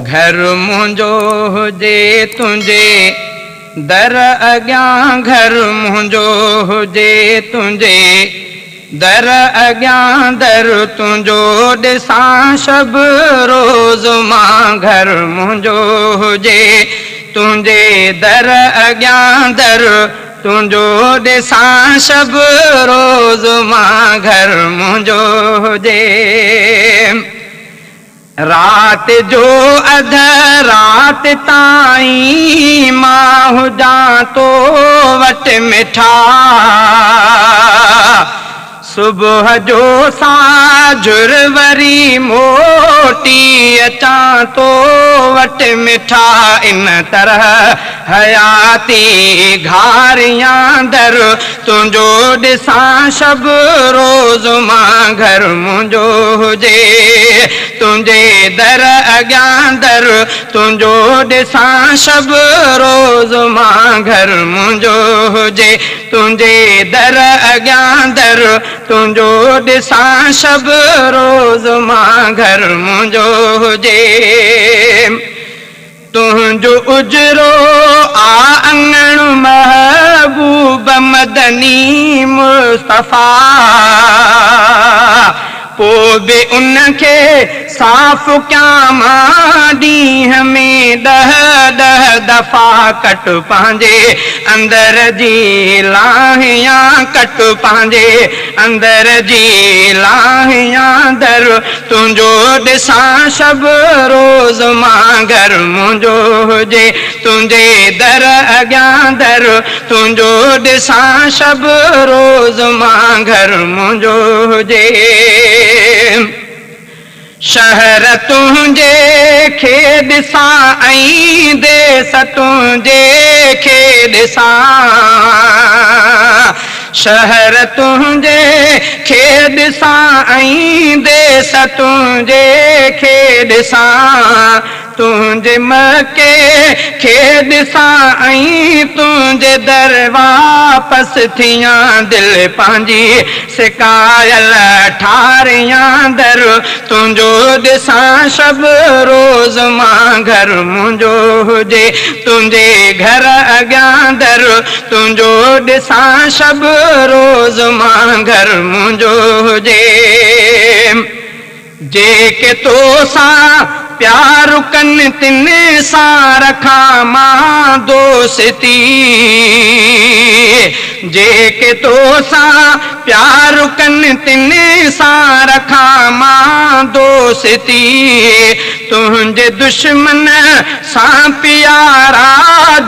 گهر منهنجو هجي تنهنجي در اڳيان، گهر منهنجو هجي تنهنجي در اڳيان، در تنهنجو ڏسان شب روز مان. گهر منهنجو هجي تنهنجي در اڳيان، در تنهنجو ڏسان شب روز مان. گهر منهنجو هجي. رات جو اڌ رات تائين مان هجان تو وٽ مٺا، صبح جو ساجهر وري موٽي اچان تو وٽ مٺا. ان طرح حياتي گهاريان، در تنهنجو ڏسان شب روز مان. گهر منهنجو هجي تنهنجي در اڳيان، در تنهنجو ڏسان شب روز مان. گهر منهنجو هجي تنهنجي در اڳيان، در تنهنجو ڏسان شب روز مان. گهر منهنجو هجي. تنهنجو اجرو آ اڱڻ محبوب مدني مصطفيٰ، پوءِ به ان کي صاف ڪيان مان ڏينهن ۾ 10 10 دفعا. ڪٽ پنهنجي اندر جي لاهيان، ڪٽ پنهنجي اندر جي لاهيان، در تنهنجو ڏسان شب روز مان. گهر منهنجو هجي تنهنجي در اڳيان، در تنهنجو ڏسان شب روز مان. گهر منهنجو هجي. شهر تنهنجي کي ڏسان ۽ ديس تنهنجي کي ڏسان، شهر تنهنجي کي ڏسان ۽ ديس تنهنجي کي ڏسان، تنهنجي مڪي کي ڏسان ۽ تنهنجي در واپس ٿيان. دل پنهنجي سڪايل ٺاريان، در تنهنجو ڏسان شب روز مان. گهر منهنجو هجي تنهنجي گهر اڳيان، در تنهنجو ڏسان شب روز مان. گهر منهنجو هجي. جيڪي تو سان پيار ڪن تن سان رکان مان دوستي، جيڪي تو سان پيار ڪن تن سان رکان مان دوستي. تنهنجي دشمن سان پيارا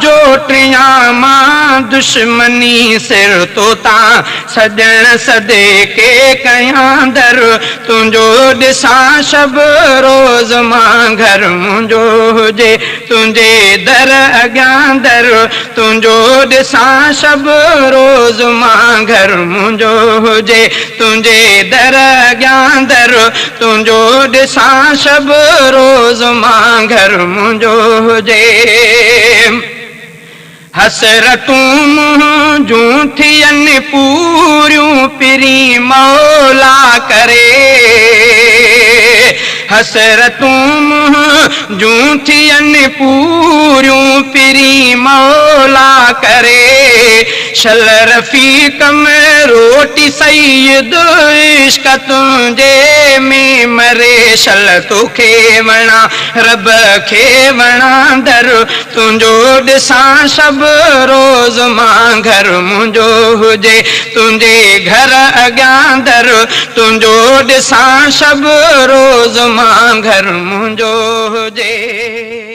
جوٽيان مان دشمني، سر تو تان سڄڻ صدقي ڪيان، در تنهنجو ڏسان شب روز مان. گهر منهنجو هجي تنهنجي در اڳيان، در تنهنجو ڏسان شب روز مان. گهر منهنجو هجي تنهنجي در اڳيان، در تنهنجو ڏسان شب روز مان. گهر منهنجو هجي. حسرتون منهنجون ٿين پوريون پرين مولا ڪري، حسرتون منهنجون ٿين پوريون پرين مولا ڪري. شل رفيق ۾ روٽي سيد عشق تنهنجي ۾ مري. شل توکي وڻان رب کي وڻان، در تنهنجو ڏسان شب روز مان. گهر منهنجو هجي تنهنجي گهر اڳيان، در تنهنجو ڏسان شب روز مان. گهر منهنجو هجي.